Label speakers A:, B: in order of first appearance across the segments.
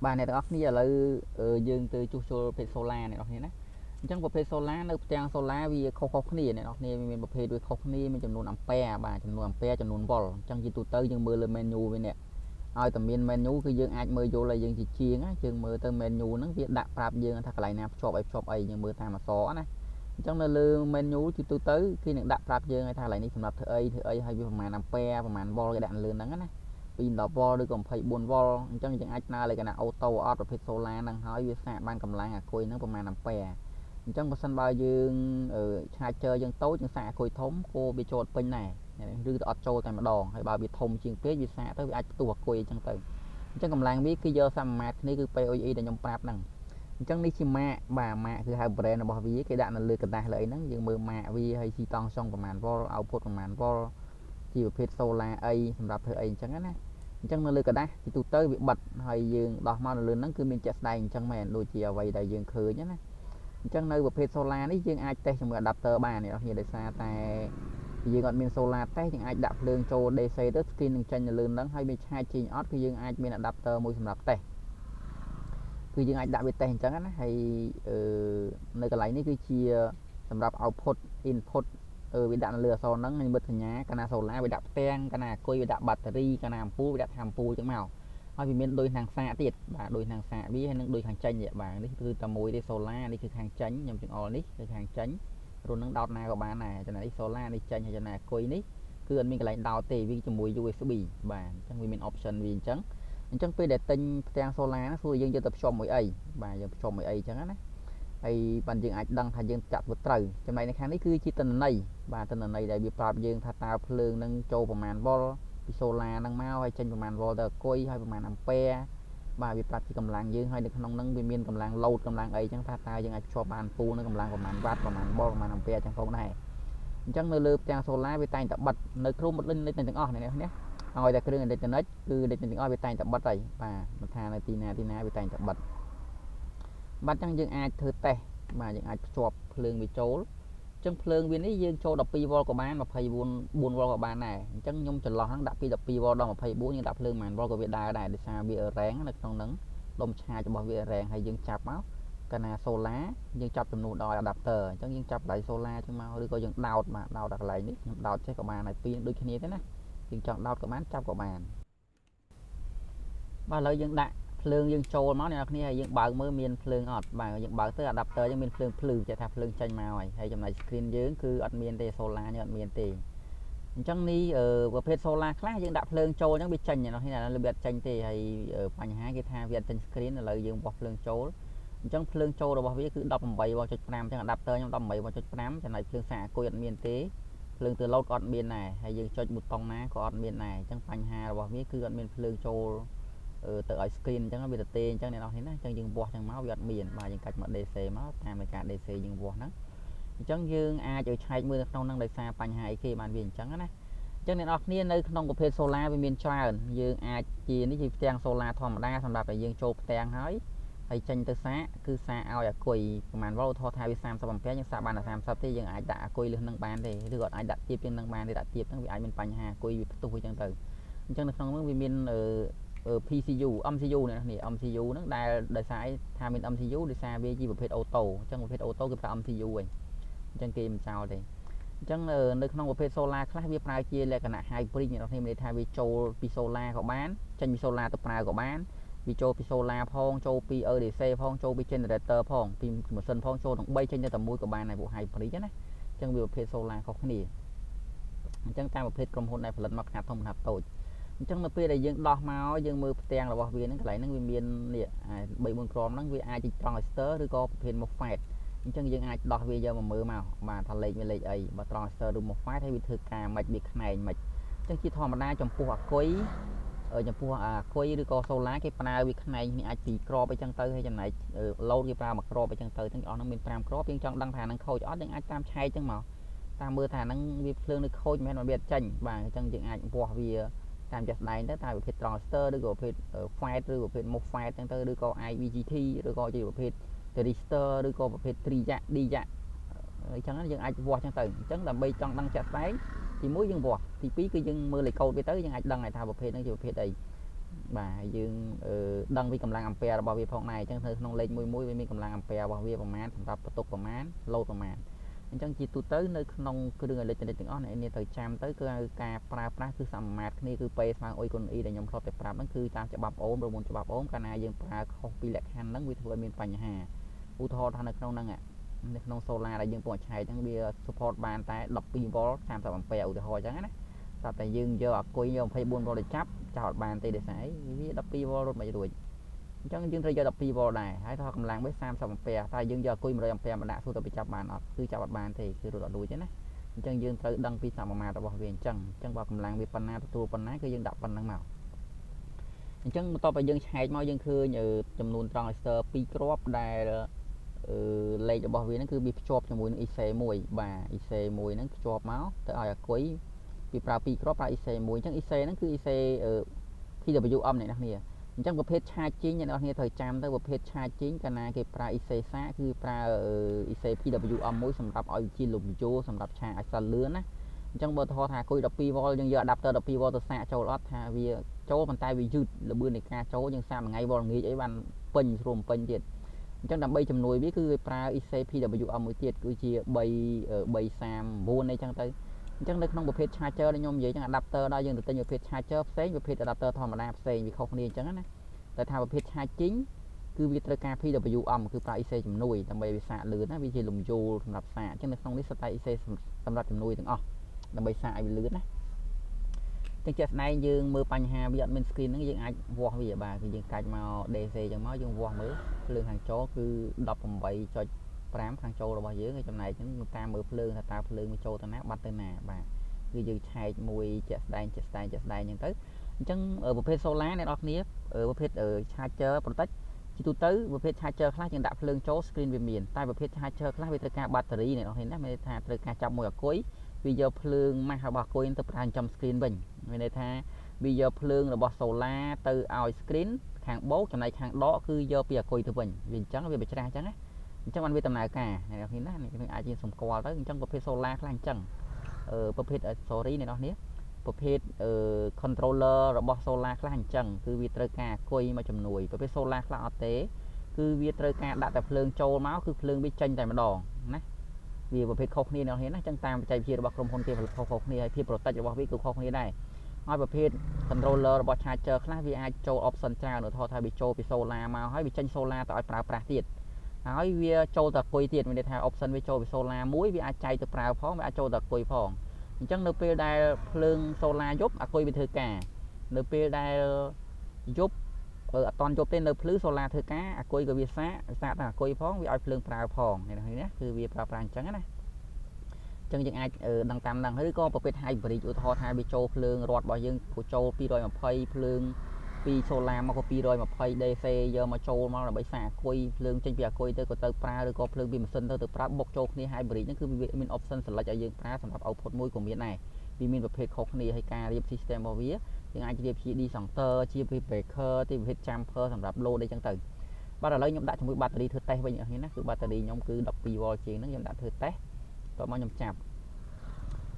A: បាទអ្នកទាំងអស់គ្នាឥឡូវយើងទៅជួសជុលប្រភេទ solar អ្នកទាំងអស់គ្នាណាអញ្ចឹងប្រភេទ solar នៅផ្ទាំង solar វាខុសៗគ្នាអ្នកទាំងអស់គ្នាវាមានប្រភេទវាខុសគ្នាមានចំនួនអាំពែបាទចំនួនអាំពែចំនួនវ៉ុលអញ្ចឹងជាទូទៅយើងមើលលើ menu វានេះឲ្យតែមាន menu គឺយើងអាចមើលយល់ឲ្យយើងជាជាងណាយើងមើលទៅ menu ហ្នឹងវាដាក់ប្រាប់យើងថាកន្លែងណាភ្ជាប់អីភ្ជាប់អីយើងមើលតាមអក្សរណាអញ្ចឹងនៅលើ menu ជាទូទៅគេនឹងដាក់ប្រាប់យើងឲ្យថាកន្លែងនេះសម្រាប់ធ្វើអីធ្វើអីហើយវាប្រហែលអាំពែប្រហែលវ៉ុលគេដាក់នៅលើហ្នឹងណាពី10វ៉ុលឬក៏24វ៉ុលអញ្ចឹងយើងអាចប្រើលក្ខណៈ auto អត់ប្រភេទ solar ហ្នឹងហើយវាសាកបានកម្លាំងអាគុយហ្នឹងប្រហែលអាំពែអញ្ចឹងបើសិនបើយើង charger យើងតូចយើងសាកអាគុយធំគោវាចូលពេញដែរឬទៅអត់ចូលតែម្ដងហើយបើវាធំជាងពេកវាសាកទៅវាអាចផ្ទុះអាគុយអញ្ចឹងទៅអញ្ចឹងកម្លាំងវាគឺយកសមាមាត្រគ្នាគឺ POE ដែលខ្ញុំប្រាប់ហ្នឹងអញ្ចឹងនេះជាម៉ាកបាទម៉ាកគឺហៅ brand របស់វាគេដាក់នៅលើក្រដាសលើអីហ្នឹងយើងមើលម៉ាកវាហើយស៊ីតង់សុងប្រហែលវ៉ុល output ប្រហែលវ៉ុលជាប្រភេទ solar អីសម្រាប់ធ្វើអីអញ្ចឹងណាអញ្ចឹងនៅលើក្រដាសជាទូទៅវាបិទហើយយើងដោះមកនៅលើហ្នឹងគឺមានជាក់ស្ដែងអញ្ចឹងមែនដូចជាអ្វីដែលយើងឃើញណាអញ្ចឹងនៅប្រភេទ solar នេះយើងអាចតេស្តជាមួយ adapter បានអ្នកនរគ្នាដោយសារតែយើងអត់មាន solar តេស្តយើងអាចដាក់ភ្លើងចូល DC ទៅ screen នឹងចេញនៅលើហ្នឹងហើយវាឆាយចេញអត់គឺយើងអាចមាន adapter មួយសម្រាប់តេស្តគឺយើងអាចដាក់វាតេស្តអញ្ចឹងណាហើយនៅកន្លែងនេះគឺជាសម្រាប់ output input វាដាក់នៅលើអក្សរហ្នឹងនិមិត្តសញ្ញាកាលណា solar វាដាក់ផ្ទាំងកាលណាអាគុយវាដាក់បាក់តេរីកាលណាអំពូលវាដាក់ថាអំពូលចឹងមកហើយវាមានដូចខាងសាកទៀតបាទដូចខាងសាកវាហើយនឹងដូចខាងចេញបាទនេះគឺតែមួយទេ solar នេះគឺខាងចេញខ្ញុំចង្អុលនេះគឺខាងចេញរុននឹងដោតណាក៏បានដែរចំណែកនេះ solar នេះចេញហើយចំណែកអាគុយនេះគឺអត់មានកន្លែងដោតទេវាជាមួយ USB បាទអញ្ចឹងវាមាន option វាអញ្ចឹងអញ្ចឹងពេលដែលទិញផ្ទាំង solar ហ្នឹងសួរយើងយកទៅភ្ជាប់មួយអីបាទយើងភ្ជាប់មួយអីអញ្ចឹងណាហើយបានយើងអាចដឹងថាយើងចាក់ធ្វើត្រូវចំណែកនៅខាងនេះគឺជាទិន្នន័យបាទទិន្នន័យដែលវាប្រាប់យើងថាតើភ្លើងនឹងចូលប្រមាណវ៉ុលពី solar ហ្នឹងមកហើយចេញប្រមាណវ៉ុលទៅអាគុយហើយប្រមាណអាំពែបាទវាប្រាប់ពីកម្លាំងយើងហើយនៅក្នុងហ្នឹងវាមានកម្លាំងលោតកម្លាំងអីចឹងថាតើយើងអាចភ្ជាប់បានពូនឹងកម្លាំងប្រមាណវ៉ាត់ប្រមាណវ៉ុលប្រមាណអាំពែចឹងផងដែរអញ្ចឹងនៅលើផ្ទាំង solar វាតែងតែបិទនៅគ្រប់មុតលិនទាំងអស់នេះនេះឲ្យតែគ្រឿងអេឡិចត្រូនិកគឺអេឡិចត្រូនិកទាំងអស់វាតែងតែបិទហើយបាទមិនថានៅទីណាទីណាវាតែងតែបិទបាទអញ្ចឹងយើងអាចធ្វើតេស្តបាទយើងអាចភ្ជាប់ភ្លើងវាចូលអញ្ចឹងភ្លើងវានេះយើងចូល12វ៉ុលក៏បាន24 4វ៉ុលក៏បានដែរអញ្ចឹងខ្ញុំចន្លោះហ្នឹងដាក់ពី12វ៉ុលដល់24យើងដាក់ភ្លើងប៉ុន្មានវ៉ុលក៏វាដើរដែរដោយសារវារែងនៅក្នុងហ្នឹងដុំឆាចរបស់វារែងហើយយើងចាប់មកកាលណា solar យើងចាប់ចំនួនដោយ adapter អញ្ចឹងយើងចាប់កន្លែង solar ចឹងមកឬក៏យើងដោតបាទដោតដល់កន្លែងនេះខ្ញុំដោតចេះក៏បានហើយពីរដូចគ្នាទេណាយើងចង់ដោតក៏បានចាប់ក៏បានបាទឥឡូវយើងដាក់ភ្លើងយើងចូលមកអ្នកនរគ្នាហើយយើងបើកមើលមានភ្លើងអត់បាទយើងបើកទៅ adapter យើងមានភ្លើងភ្លឺចេះថាភ្លើងចេញមកហើយហើយចំណែក screen យើងគឺអត់មានទេ solar យើងអត់មានទេអញ្ចឹងនេះប្រភេទ solar ខ្លះយើងដាក់ភ្លើងចូលអញ្ចឹងវាចេញអ្នកនរគ្នាវាអត់ចេញទេហើយបញ្ហាគេថាវាអត់ចេញ screen ឥឡូវយើងបោះភ្លើងចូលអញ្ចឹងភ្លើងចូលរបស់វាគឺ18.5អញ្ចឹង adapter ខ្ញុំ18.5ចំណែកភ្លើងសាកអាគុយអត់មានទេភ្លើងទៅលោតក៏អត់មានដែរហើយយើងចុចប៊ូតុងណាក៏អត់មានដែរអញ្ចឹងបញ្ហារបស់វាគឺអត់មានភ្លើងចូលទៅឲ្យ screen អញ្ចឹងវាទៅទេអញ្ចឹងអ្នកនរគ្នាណាអញ្ចឹងយើងវាស់អញ្ចឹងមកវាអត់មានបាទយើងកាច់មក DC មកតាមនៃការ DC យើងវាស់ហ្នឹងអញ្ចឹងយើងអាចឲ្យឆែកមើលនៅក្នុងហ្នឹងដោយសារបញ្ហាអីគេបានវាអញ្ចឹងណាអញ្ចឹងអ្នកនរគ្នានៅក្នុងប្រភេទ solar វាមានច្រើនយើងអាចជានេះជាផ្ទាំង solar ធម្មតាសម្រាប់តែយើងចូលផ្ទាំងហើយហើយចេញទៅសាកគឺសាកឲ្យអាគុយប្រហែលវ៉ុលឧទាហរណ៍ថាវា30អាំពែយើងសាកបានតែ30ទេយើងអាចដាក់អាគុយលើសនឹងបានទេឬក៏អាចដាក់ទៀបជាងនឹងបានទេដាក់ទៀបហ្នឹងវាអាចមានបញ្ហាអាគុយវាផ្ទុះអញ្ចឹងទៅអញ្ចឹងនៅក្នុងហ្នឹងវាមាន PCU MCU នេះនេះ MCU ហ្នឹងដែលដោយសារថាមាន MCU ដោយសារវាជាប្រភេទ auto អញ្ចឹងប្រភេទ auto គេប្រើ MCU ឯងអញ្ចឹងគេមិនចោលទេអញ្ចឹងនៅក្នុងប្រភេទ solar ខ្លះវាប្រើជាលក្ខណៈ hybrid អ្នកនរគ្នាមានន័យថាវាចូលពី solar ក៏បានចេញពី solar ទៅប្រើក៏បានវាចូលពី solar ផងចូលពី EDC ផងចូលពី generator ផងពីម៉ាស៊ីនផងចូលទាំង3ចេញទៅតែមួយក៏បានដែរពួក hybrid ណាអញ្ចឹងវាប្រភេទ solar ខុសគ្នាអញ្ចឹងតាមប្រភេទក្រុមហ៊ុនដែលផលិតមកខ្នាតធំខ្នាតតូចអញ្ចឹងនៅពេលដែលយើងដោះមកយើងមើលផ្ទាំងរបស់វាហ្នឹងកន្លែងហ្នឹងវាមាននេះ3 4គ្រាប់ហ្នឹងវាអាចជា transistor ឬក៏ប្រភេទ MOSFET អញ្ចឹងយើងអាចដោះវាយកមកមើលមកបាទថាលេខវាលេខអីបើ transistor ឬ MOSFET ហើយវាធ្វើការមិនវាខ្នែងមិនអញ្ចឹងជាធម្មតាចំពោះអាគុយចំពោះអាគុយឬក៏ solar គេប្រើវាខ្នែងនេះអាចពីរគ្រាប់អីចឹងទៅហើយចំណែក load គេប្រើមួយគ្រាប់អីចឹងទៅទាំងអស់ហ្នឹងមាន5គ្រាប់យើងចង់ដឹងថាហ្នឹងខូចអត់យើងអាចតាមឆែកចឹងមកតាមមើលថាហ្នឹងវាភ្លើងនៅខូចមិនមែនវាអត់ចេញបាទអញ្ចឹងយើងអាចវាស់វាតាមជាក់ស្ដែងទៅតើប្រភេទ transistor ឬក៏ប្រភេទ FET ឬប្រភេទ MOSFET ចឹងទៅឬក៏ IGBT ឬក៏ជាប្រភេទ thyristor ឬក៏ប្រភេទ triac diac អញ្ចឹងយើងអាចវាស់ចឹងទៅអញ្ចឹងដើម្បីចង់ដឹងជាក់ស្ដែងទី1យើងវាស់ទី2គឺយើងមើលលេខកូដវាទៅយើងអាចដឹងហើយថាប្រភេទហ្នឹងជាប្រភេទអី បាទហើយយើងដឹងពីកម្លាំងអាំពែរបស់វាផងដែរអញ្ចឹងនៅក្នុងលេខមួយមួយវាមានកម្លាំងអាំពែរបស់វាប្រមាណសម្រាប់បន្ទុកប្រមាណលោតប្រមាណអញ្ចឹងជាទូទៅនៅក្នុងគ្រឿងអេឡិចត្រូនិកទាំងអស់អ្នកនេះត្រូវចាំទៅគឺការប្រើប្រាស់គឺសមាមាត្រគ្នាគឺ P ស្មើ U គុណ I ដែលខ្ញុំធ្លាប់តែប្រាប់ហ្នឹងគឺតាមច្បាប់អូមរមុនច្បាប់អូមកាលណាយើងប្រើខុសពីលក្ខខណ្ឌហ្នឹងវាធ្វើឲ្យមានបញ្ហាឧទាហរណ៍ថានៅក្នុងហ្នឹងនៅក្នុង solar ដែលយើងពងឆែកហ្នឹងវា support បានតែ12 V 30 អាំពែឧទាហរណ៍អញ្ចឹងណាស្រាប់តែយើងយកអាគុយយក24 V ទៅចាប់ចោលបានទេដោយសារអីវា12 V រត់មិនរួចអញ្ចឹងយើងត្រូវយក12 V ដែរហើយថាកម្លាំងវា30អាំពែតែយើងយកអាគុយ100អាំពែមកដាក់សួរទៅវាចាប់បានអត់គឺចាប់អត់បានទេគឺរត់អត់រួចទេណាអញ្ចឹងយើងត្រូវដឹងពីសមាមាត្ររបស់វាអញ្ចឹងអញ្ចឹងបើកម្លាំងវាប៉ុណ្ណាទទួលប៉ុណ្ណាគឺយើងដាក់ប៉ុណ្ណឹងមកអញ្ចឹងបន្ទាប់ពីយើងឆែកមកយើងឃើញចំនួន transistor 2គ្រាប់ដែលអឺលេខរបស់វាហ្នឹងគឺវាភ្ជាប់ជាមួយនឹង IC 1បាទ IC 1ហ្នឹងភ្ជាប់មកទៅឲ្យអាគុយវាប្រើ2គ្រាប់ប្រើ IC 1អញ្ចឹង IC ហ្នឹងគឺ IC PWM អ្នកនរគ្នាអញ្ចឹងប្រភេទ charging អ្នកនរគ្នាត្រូវចាំទៅប្រភេទ charging កាលណាគេប្រើ IC សាកគឺប្រើ IC PWM មួយសម្រាប់ឲ្យជាលំយោសម្រាប់ឆាឲ្យសិលលឿនណាអញ្ចឹងបើថតថាគុយ12 V យើងយក adapter 12 V ទៅសាកចូលអត់ថាវាចូលប៉ុន្តែវាយឺតលបឿននៃការចូលយើងសាកមួយថ្ងៃវល់ងាយអីបានពេញស្រួលពេញទៀតអញ្ចឹងដើម្បីជំនួយវាគឺគេប្រើ IC PWM មួយទៀតគឺជា3 339អីចឹងទៅអញ្ចឹងនៅក្នុងប្រភេទ charger ដែលខ្ញុំនិយាយចឹង adapter ដល់យើងទៅទិញប្រភេទ charger ផ្សេងប្រភេទ adapter ធម្មតាផ្សេងវាខុសគ្នាអញ្ចឹងណាតែថាប្រភេទ charging គឺវាត្រូវការ PWM គឺប្រើ IC ជំនួយដើម្បីវាសាកលឿនណាវាជាលំយោលសម្រាប់សាកអញ្ចឹងនៅក្នុងនេះសុទ្ធតែ IC សម្រាប់ជំនួយទាំងអស់ដើម្បីសាកឲ្យវាលឿនណាចឹងជាក់ស្ដែងយើងមើលបញ្ហាវាអត់មាន screen ហ្នឹងយើងអាចវាស់វាបាទគឺយើងកាច់មក DC ចឹងមកយើងវាស់មើលភ្លើងខាងចូលគឺ18.5ខាងចូលរបស់យើងហើយចំណែកហ្នឹងតាមមើលភ្លើងថាតើភ្លើងវាចូលទៅណាបាត់ទៅណាបាទគឺយើងឆែកមួយជាក់ស្ដែងជាក់ស្ដែងជាក់ស្ដែងចឹងទៅអញ្ចឹងប្រភេទ solar អ្នកនរគ្នាប្រភេទ charger protect ជាទូទៅប្រភេទ charger ខ្លះយើងដាក់ភ្លើងចូល screen វាមានតែប្រភេទ charger ខ្លះវាត្រូវការបាតេរីអ្នកនរគ្នាណាមានន័យថាត្រូវការចាប់មួយអាគុយវាយកភ្លើងម៉ាស់របស់អាគុយទៅប្រើចំ screen វិញមានន័យថាវាយកភ្លើងរបស់ solar ទៅឲ្យ screen ខាងបូកចំណែកខាងដកគឺយកពីអាគុយទៅវិញវាអញ្ចឹងវាបច្រាស់អញ្ចឹងណាអញ្ចឹងបានវាដំណើរការអ្នកនរគ្នាណាអ្នកអាចយើងសម្គាល់ទៅអញ្ចឹងប្រភេទ solar ខ្លះអញ្ចឹងអឺប្រភេទ sorry អ្នកនរគ្នាប្រភេទអឺ controller របស់ solar ខ្លះអញ្ចឹងគឺវាត្រូវការអាគុយមកជំនួយប្រភេទ solar ខ្លះអត់ទេគឺវាត្រូវការដាក់តែភ្លើងចូលមកគឺភ្លើងវាចេញតែម្ដងណាវាប្រភេទខុសគ្នាអ្នកនរគ្នាណាអញ្ចឹងតាមបច្ចេកវិទ្យារបស់ក្រុមហ៊ុនគេផលិតខុសៗគ្នាហើយភាព protect របស់វាគឺខុសគ្នាដែរហើយប្រភេទ controller របស់ charger ខ្លះវាអាចចូល option ច្រើនឧទាហរណ៍ថាវាចូលពី solar មកហើយវាចេញ solar ទៅឲ្យប្រើប្រាស់ទៀតហើយវាចូលទៅគុយទៀតមានន័យថា option វាចូលពី solar មួយវាអាចចែកទៅប្រើផងវាអាចចូលទៅគុយផងអញ្ចឹងនៅពេលដែលភ្លើង solar យប់អាគុយវាធ្វើការនៅពេលដែលយប់អត់តន់យប់ទេនៅភ្លឺ solar ធ្វើការអាគុយក៏វាសាកសាកទាំងអាគុយផងវាឲ្យភ្លើងប្រើផងនេះណាគឺវាប្រើប្រាស់អញ្ចឹងណាចឹងយើងអាចដឹងតាមហ្នឹងឬក៏ប្រភេទ hybrid ឧទាហរណ៍ថាវាចូលភ្លើងរត់របស់យើងក៏ចូល220ភ្លើងពី solar មកក៏220 DC យកមកចូលមកដើម្បីសាកអាគុយភ្លើងចេញពីអាគុយទៅក៏ទៅប្រើឬក៏ភ្លើងពីម៉ាស៊ីនទៅទៅប្រើបុកចូលគ្នា hybrid ហ្នឹងគឺវាមាន option select ឲ្យយើងប្រើសម្រាប់ output មួយក៏មានដែរវាមានប្រភេទខុសគ្នាហើយការរៀប system របស់វាយើងអាចរៀបជា disjoncteur ជា breaker ទីប្រភេទ jumper សម្រាប់ load អីចឹងទៅបាទឥឡូវខ្ញុំដាក់ជាមួយបាតេរីធ្វើតេស្តវិញអ្នកណាគឺបាតេរីខ្ញុំគឺ12 V ជាងហ្នឹងខ្ញុំដាក់ធ្វើតេស្តតោះមកខ្ញុំចាប់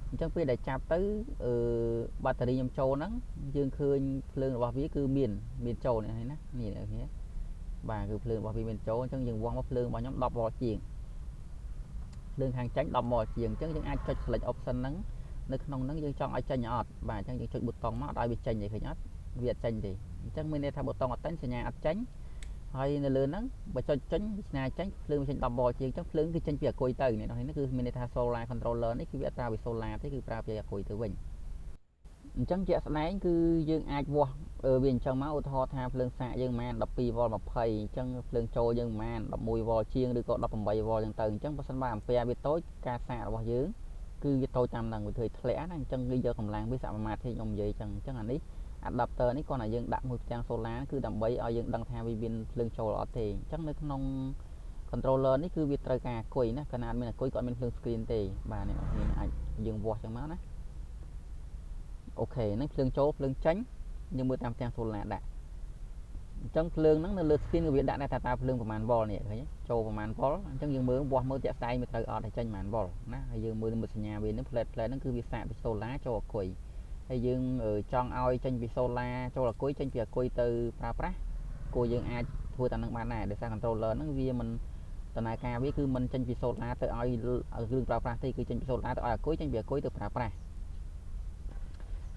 A: អញ្ចឹងពេលដែលចាប់ទៅអឺបាតេរីខ្ញុំចូលហ្នឹងយើងឃើញភ្លើងរបស់វាគឺមានមានចូលនេះណានេះអ្នកគ្នាបាទគឺភ្លើងរបស់វាមានចូលអញ្ចឹងយើងវាស់មកភ្លើងរបស់ខ្ញុំ10 V ជាងភ្លើងខាងចាញ់10 V ជាងអញ្ចឹងយើងអាចចុច select option ហ្នឹងនៅក្នុងហ្នឹងយើងចង់ឲ្យចេញអត់បាទអញ្ចឹងយើងចុចប៊ូតុងមកអត់ឲ្យវាចេញទេឃើញអត់វាអត់ចេញទេអញ្ចឹងមានន័យថាប៊ូតុងអត់ចេញសញ្ញាអត់ចេញហើយនៅលើហ្នឹងបើចុចចេញសញ្ញាចេញភ្លើងវាចេញ10 V ជាងអញ្ចឹងភ្លើងគឺចេញពីអាគុយទៅនេះនេះគឺមានន័យថា solar controller នេះគឺវាអត់ប្រើពី solar ទេគឺប្រើពីអាគុយទៅវិញអញ្ចឹងជាក់ស្ដែងគឺយើងអាចវាស់វាអញ្ចឹងមកឧទាហរណ៍ថាភ្លើងសាកយើងប្រហែល12 V 20អញ្ចឹងភ្លើងចូលយើងប្រហែល11 V ជាងឬក៏18 V អញ្ចឹងទៅអញ្ចឹងបើសិនបើអាំពែវាតូចការសាករបស់យើងគឺវាតូចតាមហ្នឹងវាធ្វើធ្លាក់ណាអញ្ចឹងគឺយកកម្លាំងវាសមាមាត្រទេខ្ញុំនិយាយអញ្ចឹងអញ្ចឹងអានេះ adapter នេះគ្រាន់តែយើងដាក់មួយផ្ទាំង solar គឺដើម្បីឲ្យយើងដឹងថាវាមានភ្លើងចូលអត់ទេអញ្ចឹងនៅក្នុង controller នេះគឺវាត្រូវការអាគុយណាកាលណាអត់មានអាគុយក៏អត់មានភ្លើង screen ទេបាទអ្នកនរអាចយើងវាស់ចឹងមកណាOK ហ្នឹងភ្លើងចូលភ្លើងចេញយើងមើលតាមផ្ទាំង solar ដាក់អញ្ចឹងភ្លើងហ្នឹងនៅលើ screen វាដាក់ដែរថាតើភ្លើងប្រហែល volt នេះឃើញចូលប្រហែល volt អញ្ចឹងយើងមើលវាស់មើលតាក់ស្ដែងវាត្រូវអត់ឲ្យចេញប្រហែល volt ណាហើយយើងមើលមើលសញ្ញាវាហ្នឹង plate plate ហ្នឹងគឺវាសាកពី solar ចូលអាគុយ ហើយយើងចង់ឲ្យចេញពី solar ចូលអាគុយចេញពីអាគុយទៅប្រើប្រាស់គួរយើងអាចធ្វើតាមនឹងបានដែរដោយសារ controller ហ្នឹងវាមិនដំណើរការវាគឺមិនចេញពី solar ទៅឲ្យគ្រឿងប្រើប្រាស់ទេគឺចេញពី solar ទៅឲ្យអាគុយចេញពីអាគុយទៅប្រើប្រាស់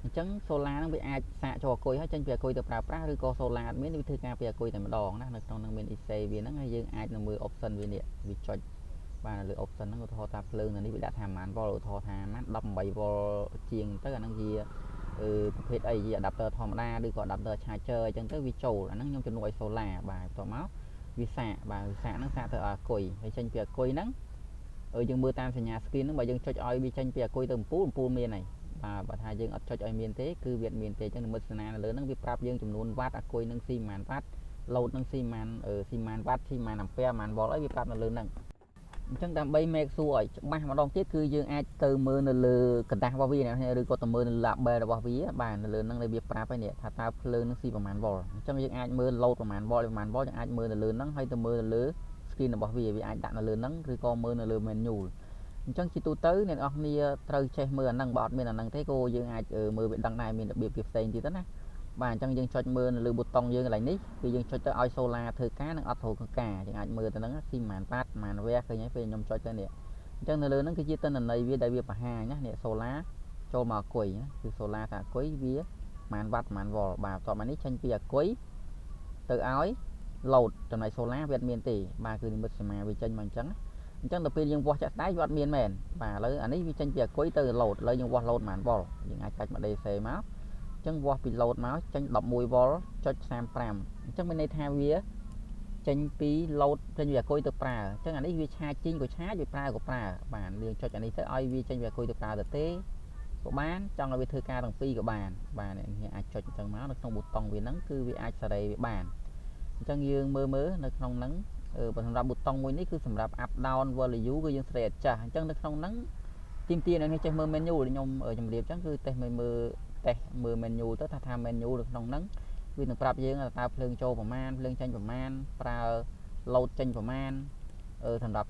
A: អញ្ចឹង solar ហ្នឹងវាអាចសាកចូលអាគុយហើយចេញពីអាគុយទៅប្រើប្រាស់ឬក៏ solar អត់មានវាធ្វើការពីអាគុយតែម្ដងណានៅក្នុងហ្នឹងមាន IC វាហ្នឹងហើយយើងអាចនឹងមើល option វានេះវាចុចបាទនៅលើ option ហ្នឹងឧទាហរណ៍ថាភ្លើងនៅនេះវាដាក់ថាប៉ុន្មានវ៉ុលឧទាហរណ៍ថាប៉ុន្មាន18វ៉ុលជាងទៅអាហ្នឹងជាអឺប្រភេទអីជា adapter ធម្មតាឬក៏ adapter charger អញ្ចឹងទៅវាចូលអាហ្នឹងខ្ញុំជំនួសឲ្យ solar បាទបន្ទាប់មកវាសាកបាទវាសាកហ្នឹងសាកទៅអាគុយហើយចេញពីអាគុយហ្នឹងយើងមើលតាមសញ្ញា screen ហ្នឹងបើយើងចុចឲ្យវាចេញពីអាគុយទៅអំពូលអំពូលមានហើយបាទបើថាយើងអត់ចុចឲ្យមានទេគឺវាអត់មានទេអញ្ចឹងនិមិត្តសញ្ញានៅលើហ្នឹងវាប្រាប់យើងចំនួនវ៉ាត់អាគុយនឹងស៊ីប៉ុន្មានវ៉ាត់ load នឹងស៊ីប៉ុន្មានស៊ីប៉ុន្មានវ៉ាត់ស៊ីប៉ុន្មានអាំពែប៉ុន្មានវ៉ុលអីវាប្រាប់នៅលើហ្នឹងអញ្ចឹងដើម្បី make sure ឲ្យច្បាស់ម្ដងទៀតគឺយើងអាចទៅមើលនៅលើក្រដាសរបស់វាអ្នកឬក៏ទៅមើលនៅ label របស់វាបាទនៅលើហ្នឹងដែលវាប្រាប់ហើយនេះថាតើភ្លើងនឹងស៊ីប្រមាណវ៉ុលអញ្ចឹងយើងអាចមើល load ប្រមាណវ៉ុលប្រមាណវ៉ុលយើងអាចមើលនៅលើហ្នឹងហើយទៅមើលនៅលើ screen របស់វាវាអាចដាក់នៅលើហ្នឹងឬក៏មើលនៅលើ manual អញ្ចឹងជាទូទៅអ្នកនរគ្នាត្រូវចេះមើលអាហ្នឹងបើអត់មានអាហ្នឹងទេក៏យើងអាចមើលវាដឹងដែរមានរបៀបគេផ្សេងទៀតណាបាទអញ្ចឹងយើងចុចមើលនៅលើប៊ូតុងយើងកន្លែងនេះគឺយើងចុចទៅឲ្យ solar ធ្វើការនិងអត់ធ្វើការយើងអាចមើលទៅហ្នឹងស៊ីប៉ុន្មានវ៉ាត់ប៉ុន្មានវ៉ាឃើញហើយពេលខ្ញុំចុចទៅនេះអញ្ចឹងនៅលើហ្នឹងគឺជាទិន្នន័យវាដែលវាបង្ហាញណានេះ solar ចូលមកអាគុយណាគឺ solar ថាអាគុយវាប៉ុន្មានវ៉ាត់ប៉ុន្មានវ៉ុលបាទបន្ទាប់មកនេះចេញពីអាគុយទៅឲ្យ load ចំណែក solar វាអត់មានទេបាទគឺនិមិត្តសមាវាចេញមកអញ្ចឹងអញ្ចឹងដល់ពេលយើងវាស់ចាក់ស្ដែងវាអត់មានមែនបាទឥឡូវអានេះវាចេញពីអាគុយទៅ load ឥឡូវយើងវាស់ load ប៉ុន្មានវ៉ុលយើងអាចកាច់មក DC មកអញ្ចឹងវាស់ពី load មកចេញ11វ៉ុលចុច35អញ្ចឹងមានន័យថាវាចេញពី load ចេញពីអាគុយទៅប្រើអញ្ចឹងអានេះវាឆាជីងក៏ឆាចវាប្រើក៏ប្រើបាទយើងចុចអានេះទៅឲ្យវាចេញពីអាគុយទៅប្រើទៅទេក៏បានចង់ឲ្យវាធ្វើការទាំងពីរក៏បានបាទនេះអាចចុចអញ្ចឹងមកនៅក្នុងប៊ូតុងវាហ្នឹងគឺវាអាចសេរីវាបានអញ្ចឹងយើងមើលមើលនៅក្នុងហ្នឹងបើសម្រាប់ប៊ូតុងមួយនេះគឺសម្រាប់ up down value គឺយើងស្រេចចាស់អញ្ចឹងនៅក្នុងហ្នឹងទីមទានៅនេះចេះមើល menu ខ្ញុំជម្រាបអញ្ចឹងគឺតេស្តមើលមើលតេស្តមើល menu ទៅថាថា menu នៅក្នុងហ្នឹងវានឹងប្រាប់យើងថាតើភ្លើងចូលប្រមាណភ្លើងចេញប្រមាណប្រើ load ចេញប្រមាណសម្រាប់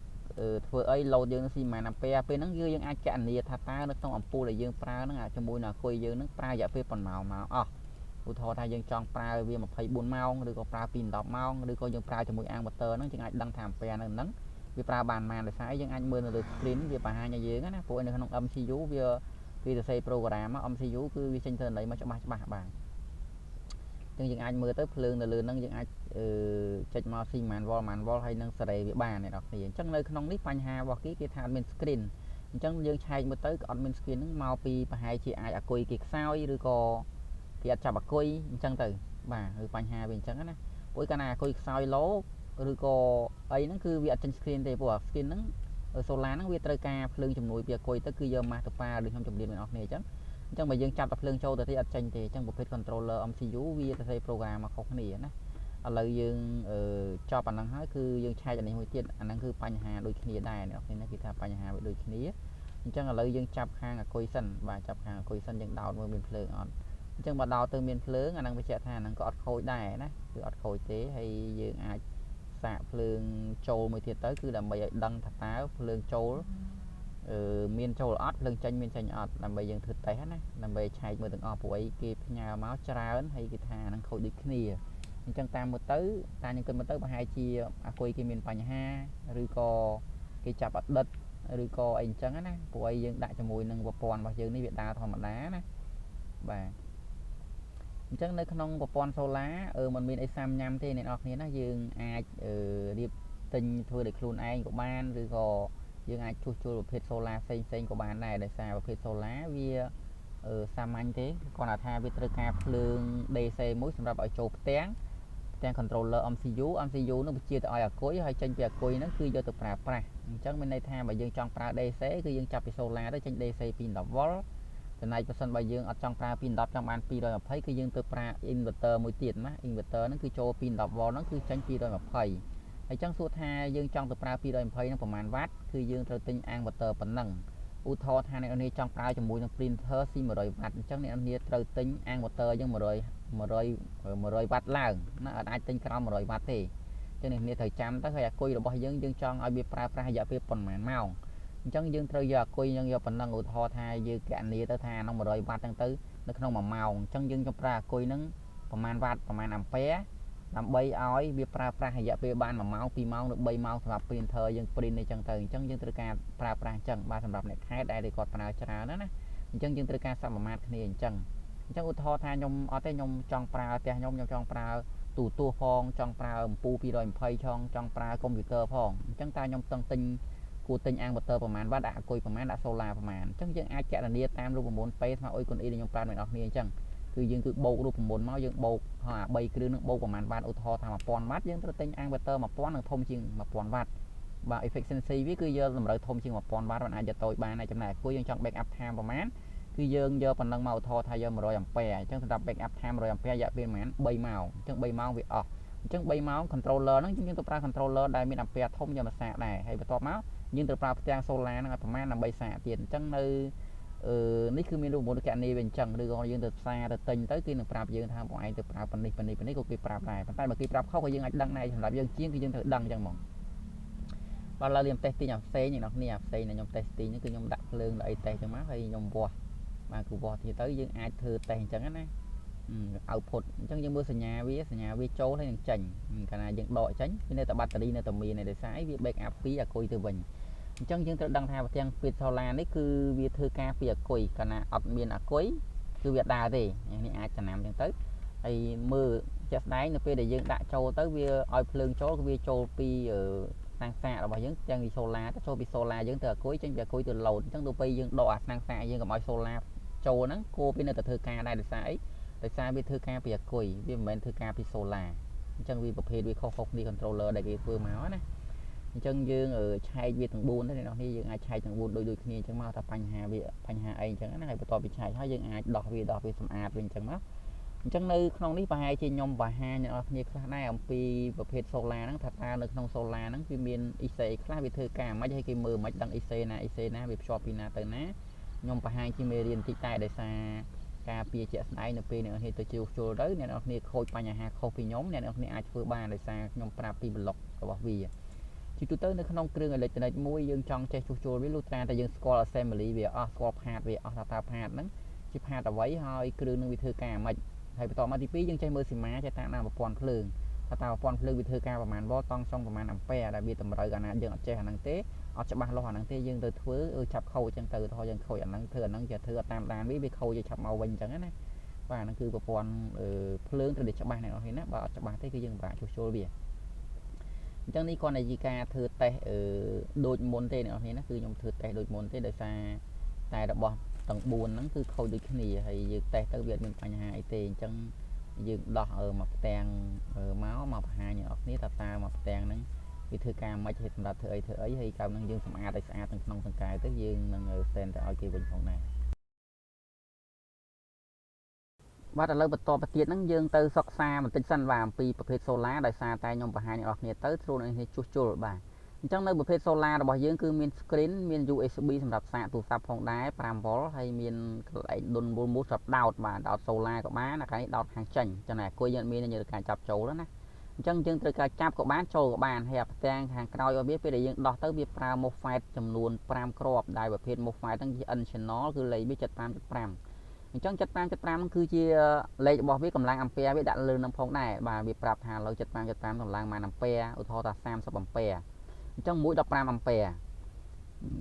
A: ធ្វើអី load យើងស៊ីប្រមាណអាំពែពេលហ្នឹងគឺយើងអាចកណនាថាតើនៅក្នុងអំពូលដែលយើងប្រើហ្នឹងជាមួយនឹងអាគុយយើងហ្នឹងប្រើរយៈពេលប៉ុន្មានម៉ោងអស់ឧទាហរណ៍ថាយើងចង់ប្រើវា24ម៉ោងឬក៏ប្រើពី10ម៉ោងឬក៏យើងប្រើជាមួយអាំងម៉ូទ័រហ្នឹងយើងអាចដឹងថាអាំពែនៅហ្នឹងវាប្រើបានប៉ុន្មានដោយសារយើងអាចមើលនៅលើ screen វាបង្ហាញឲ្យយើងណាព្រោះនៅក្នុង MCU វាគេសរសេរ program MCU គឺវាចេញទិន្នន័យមកច្បាស់ច្បាស់បាទអញ្ចឹងយើងអាចមើលទៅភ្លើងនៅលើហ្នឹងយើងអាចចុចមកស៊ីប៉ុន្មានវ៉ុលប៉ុន្មានវ៉ុលហើយនឹងសេរីវាបានអ្នកនរគ្នាអញ្ចឹងនៅក្នុងនេះបញ្ហារបស់គេគេថាអត់មាន screen អញ្ចឹងយើងឆែកមើលទៅក៏អត់មាន screen ហ្នឹងមកពីប្រហែលជាអាចអាគុយគេខ្សោយឬក៏គេអត់ចាប់អាគុយអញ្ចឹងទៅបាទគឺបញ្ហាវាអញ្ចឹងណាព្រោះកាលណាអាគុយខ្សោយឡូឬក៏អីហ្នឹងគឺវាអត់ចេញ screen ទេព្រោះអា screen ហ្នឹង solar ហ្នឹងវាត្រូវការភ្លើងជំនួយពីអាគុយទៅគឺយកម៉ាស់ទៅប៉ាដូចខ្ញុំជម្រាបអ្នកនរគ្នាអញ្ចឹងអញ្ចឹងបើយើងចាប់តែភ្លើងចូលទៅទេអត់ចេញទេអញ្ចឹងប្រភេទ controller MCU វាទៅសេ program មកខុសគ្នាណាឥឡូវយើងចប់អាហ្នឹងហើយគឺយើងឆែកអានេះមួយទៀតអាហ្នឹងគឺបញ្ហាដូចគ្នាដែរអ្នកនរគ្នាគេថាបញ្ហាវាដូចគ្នាអញ្ចឹងឥឡូវយើងចាប់ខាងអាគុយសិនបាទចាប់ខាងអាគុយសិនយើងដោតមើលមានភ្លើងអត់អញ្ចឹងបើដោតទៅមានភ្លើងអាហ្នឹងបញ្ជាក់ថាអាហ្នឹងក៏អត់ខូចដែរណាគឺអត់ខូចទេហើយយើងអាចសាកភ្លើងចូលមួយទៀតទៅគឺដើម្បីឲ្យដឹងថាតើភ្លើងចូលអឺមានចូលអត់ភ្លើងចេញមានចេញអត់ដើម្បីយើងធ្វើតេស្តណាដើម្បីឆែកមើលទាំងអស់ព្រោះអីគេផ្ញើមកច្រើនហើយគេថាហ្នឹងខូចដូចគ្នាអញ្ចឹងតាមមើលទៅតាមខ្ញុំគិតមើលទៅប្រហែលជាអាគុយគេមានបញ្ហាឬក៏គេចាប់អត់ដិតឬក៏អីអញ្ចឹងណាព្រោះអីយើងដាក់ជាមួយនឹងប្រព័ន្ធរបស់យើងនេះវាដើរធម្មតាណាបាទអញ្ចឹងនៅក្នុងប្រព័ន្ធ solar มันមានអីសាំញ៉ាំទេអ្នកនរគ្នាណាយើងអាចរៀបទិញធ្វើដោយខ្លួនឯងក៏បានឬក៏យើងអាចជួសជុលប្រភេទ solar ផ្សេងផ្សេងក៏បានដែរដោយសារប្រភេទ solar វាសាមញ្ញទេគ្រាន់តែថាវាត្រូវការភ្លើង DC មួយសម្រាប់ឲ្យចូលផ្ទាំងផ្ទាំង controller MCU MCU នឹងបញ្ជាទៅឲ្យអាគុយហើយចេញពីអាគុយហ្នឹងគឺយកទៅប្រើប្រាស់អញ្ចឹងមានន័យថាបើយើងចង់ប្រើ DC គឺយើងចាប់ពី solar ទៅចេញ DC ពី10 V ចំណែកបើសិនបើយើងអត់ចង់ប្រើពី10ចង់បាន220គឺយើងទៅប្រើ inverter មួយទៀតណា inverter ហ្នឹងគឺចូលពី10 V ហ្នឹងគឺចេញ220ហើយចឹងសួរថាយើងចង់ទៅប្រើ220ហ្នឹងប្រហែលវ៉ាត់គឺយើងត្រូវទិញ inverter ប៉ុណ្ណឹងឧទាហរណ៍ថាអ្នកនរចង់ប្រើជាមួយនឹង printer ស៊ី100វ៉ាត់អញ្ចឹងអ្នកនរត្រូវទិញ inverter យើង100 100 100វ៉ាត់ឡើងណាអត់អាចទិញក្រោម100វ៉ាត់ទេអញ្ចឹងអ្នកនរត្រូវចាំទៅហើយអាគុយរបស់យើងយើងចង់ឲ្យវាប្រើប្រាស់រយៈពេលប៉ុន្មានម៉ោងអញ្ចឹងយើងត្រូវយកអាគុយយើងយកប៉ុណ្ណឹងឧទាហរណ៍ថាយើងកណនីទៅថាក្នុង100វ៉ាត់ហ្នឹងទៅ នៅក្នុង1ម៉ោងអញ្ចឹងយើងចង់ប្រើអាគុយហ្នឹងប្រហែលវ៉ាត់ប្រហែលអាំពែដើម្បីឲ្យវាប្រើប្រាស់រយៈពេលបាន1ម៉ោង2ម៉ោងឬ3ម៉ោងសម្រាប់ printer យើង print អីចឹងទៅអញ្ចឹងយើងត្រូវការប្រើប្រាស់អញ្ចឹងបាទសម្រាប់អ្នកខេត្តដែលគាត់ប្រើច្រើនណាណាអញ្ចឹងយើងត្រូវការសមាមាត្រគ្នាអញ្ចឹងអញ្ចឹងឧទាហរណ៍ថាខ្ញុំអត់ទេខ្ញុំចង់ប្រើផ្ទះខ្ញុំខ្ញុំចង់ប្រើទូរទស្សន៍ផងចង់ប្រើអំពូល220ឆងចង់ប្រើកុំព្យូទ័រផងអញ្ចឹងតើខ្ញុំតឹងទិញគួរទិញអាំងម៉ូទ័រប្រហែលវ៉ាត់ដាក់អាគុយប្រហែលដាក់សូឡាប្រហែលអញ្ចឹងយើងអាចកណនាតាមរូបមន្ត P ស្មើអុយគុណ E ដែលខ្ញុំប្រាប់អ្នកនរគ្នាអញ្ចឹងគឺយើងគឺបូករូបមន្តមកយើងបូកហើយអា3គ្រឿងនឹងបូកប្រហែលវ៉ាត់ឧទាហរណ៍ថា1000វ៉ាត់យើងត្រូវទិញអាំងម៉ូទ័រ1000នឹងធំជាង1000វ៉ាត់បាទ efficiency វាគឺយកតម្រូវធំជាង1000វ៉ាត់มันអាចយកតូចបានដែរចំណែកអាគុយយើងចង់ back up time ប្រហែលគឺយើងយកប៉ុណ្ណឹងមកឧទាហរណ៍ថាយក100អាំពែអញ្ចឹងសម្រាប់ back up time 100អាំពែរយៈពេលប្រហែល3ម៉ោងអញ្ចឹង3ម៉ោងវាអស់អញ្ចឹង3ម៉ោង controller ហ្នឹងយើងទៅប្រើ controller ដែលមានអាំពែធំយកមកសាកដែរហើយបន្ទាប់មកយើងត្រូវប្រើផ្ទាំង solar ហ្នឹងឲ្យប្រហែលដើម្បីសាកទៀតអញ្ចឹងនៅអឺនេះគឺមានរូបមន្តកណនីវាអញ្ចឹងឬក៏យើងទៅផ្សារទៅទិញទៅគេនឹងប្រាប់យើងថាបងឯងទៅប្រើប៉ុណ្នេះប៉ុណ្នេះប៉ុណ្នេះក៏គេប្រាប់ដែរប៉ុន្តែបើគេប្រាប់ខុសក៏យើងអាចដឹងដែរសម្រាប់យើងជាងគឺយើងត្រូវដឹងអញ្ចឹងហ្មងបាទឡើយខ្ញុំតេស្តទីអាផ្សេងអ្នកនរគ្នាអាផ្សេងដែលខ្ញុំតេស្តទីហ្នឹងគឺខ្ញុំដាក់ភ្លើងដល់អីតេស្តអញ្ចឹងមកហើយខ្ញុំវាស់បាទគឺវាស់ទៀតទៅយើងអាចធ្វើតេស្តអញ្ចឹងណា output អញ្ចឹងយើងមើលសញ្ញាវាសញ្ញាវាចូលហើយនឹងចេញកាលណាយើងដកចេញវានៅតែបាក់តេរីនៅតែមានដោយសារអីវា back up ពីអាគុយទៅវិញអញ្ចឹងយើងត្រូវដឹងថាផ្ទាំងពី solar នេះគឺវាធ្វើការពីអាគុយកាលណាអត់មានអាគុយគឺវាដើរទេនេះអាចចំណាំអញ្ចឹងទៅហើយមើលជាក់ស្ដែងនៅពេលដែលយើងដាក់ចូលទៅវាឲ្យភ្លើងចូលគឺវាចូលពីស្នាងសាករបស់យើងទាំងពី solar ទៅចូលពី solar យើងទៅអាគុយចេញពីអាគុយទៅ load អញ្ចឹងទៅពេលយើងដកអាស្នាងសាកយើងកុំឲ្យ solar ចូលហ្នឹងគួរវានៅតែធ្វើការដែរដោយសារអីដោយសារវាធ្វើការពីអាគុយវាមិនមែនធ្វើការពី solar អញ្ចឹងវាប្រភេទវាខុសៗគ្នា controller ដែលគេធ្វើមកណាអញ្ចឹងយើងឆែកវាទាំង4ទៅអ្នកនរគ្នាយើងអាចឆែកទាំង4ដូចដូចគ្នាអញ្ចឹងមកថាបញ្ហាវាបញ្ហាអីអញ្ចឹងណាហើយបន្ទាប់ពីឆែកហើយយើងអាចដោះវាដោះវាសម្អាតវិញអញ្ចឹងមកអញ្ចឹងនៅក្នុងនេះប្រហែលជាខ្ញុំបង្ហាញអ្នកនរគ្នាខ្លះដែរអំពីប្រភេទ solar ហ្នឹងថាតើនៅក្នុង solar ហ្នឹងវាមាន IC ខ្លះវាធ្វើការមិនហើយគេមើលមិនដឹង IC ណា IC ណាវាភ្ជាប់ពីណាទៅណាខ្ញុំបង្ហាញជាមេរៀនបន្តិចតែដោយសារការពារជាក់ស្ដែងនៅពេលអ្នកនរគ្នាទៅជួសជុលទៅអ្នកនរគ្នាខូចបញ្ហាខុសពីខ្ញុំអ្នកនរគ្នាអាចធ្វើបានដោយសារខ្ញុំប្រាប់ពីប្លុករបស់វាជាទូទៅនៅក្នុងគ្រឿងអេឡិចត្រូនិកមួយយើងចង់ចេះជួសជុលវាលុះត្រាតែយើងស្គាល់ assembly វាអស់ស្គាល់ part វាអស់ថាតើ part ហ្នឹងជា part អ្វីហើយគ្រឿងនឹងវាធ្វើការម៉េចហើយបន្តមកទី2យើងចេះមើលសីមាចេះតាមដានប្រព័ន្ធភ្លើងថាតើប្រព័ន្ធភ្លើងវាធ្វើការប្រមាណវ៉ុលតង់សុងប្រមាណអាំពែដែលវាតម្រូវកាលណាយើងអត់ចេះអាហ្នឹងទេអត់ច្បាស់លាស់អាហ្នឹងទេយើងទៅធ្វើចាប់ខូចអញ្ចឹងទៅឧទាហរណ៍យើងខូចអាហ្នឹងធ្វើអាហ្នឹងជាធ្វើអត់តាមដានវាវាខូចឆាប់មកវិញអញ្ចឹងណាបាទហ្នឹងគឺប្រព័ន្ធភ្លើងត្រូវតែច្បាស់អ្នកនរគ្នាណាបើអត់ច្បាស់ទេគឺយើងពិបាកជួសជុលវាអញ្ចឹងនេះគ្រាន់តែជាការធ្វើតេស្តដូចមុនទេអ្នកនរគ្នាណាគឺខ្ញុំធ្វើតេស្តដូចមុនទេដោយសារតែរបស់ទាំង4ហ្នឹងគឺខូចដូចគ្នាហើយយើងតេស្តទៅវាអត់មានបញ្ហាអីទេអញ្ចឹងយើងដោះមកផ្ទាំងមកមកបង្ហាញអ្នកនរគ្នាថាតើមកផ្ទាំងហ្នឹងវាធ្វើការមិនឲ្យសម្រាប់ធ្វើអីធ្វើអីហើយកាលហ្នឹងយើងសម្អាតឲ្យស្អាតទាំងក្នុងទាំងក្រៅទៅយើងនឹង send ទៅឲ្យគេវិញផងដែរបាទឥឡូវបន្តទៅទៀតហ្នឹងយើងទៅសិក្សាបន្តិចសិនបាទអំពីប្រភេទ solar ដោយសារតែខ្ញុំបង្ហាញអ្នកនរគ្នាទៅស្រួលអ្នកគ្នាជួសជុលបាទអញ្ចឹងនៅប្រភេទ solar របស់យើងគឺមាន screen មាន USB សម្រាប់សាកទូរស័ព្ទផងដែរ5 V ហើយមានកន្លែងដុនមូលមូលសម្រាប់ដោតបាទដោត solar ក៏បានអាកន្លែងនេះដោតខាងចេញចំណែកអាគុយយើងមានយើងត្រូវការចាប់ចូលណាអញ្ចឹងយើងត្រូវការចាប់ក៏បានចូលក៏បានហើយអាផ្ទាំងខាងក្រោយរបស់វាពេលដែលយើងដោះទៅវាប្រើ MOSFET ចំនួន5គ្រាប់ដែលប្រភេទ MOSFET ហ្នឹងជា N channel គឺលេខវា75.5អញ្ចឹង75.5ហ្នឹងគឺជាលេខរបស់វាកម្លាំងអាំពែវាដាក់លើនឹងផងដែរបាទវាប្រាប់ថាឥឡូវ75.5កម្លាំងប៉ុន្មានអាំពែឧទាហរណ៍ថា30អាំពែអញ្ចឹង1.15អាំពែអ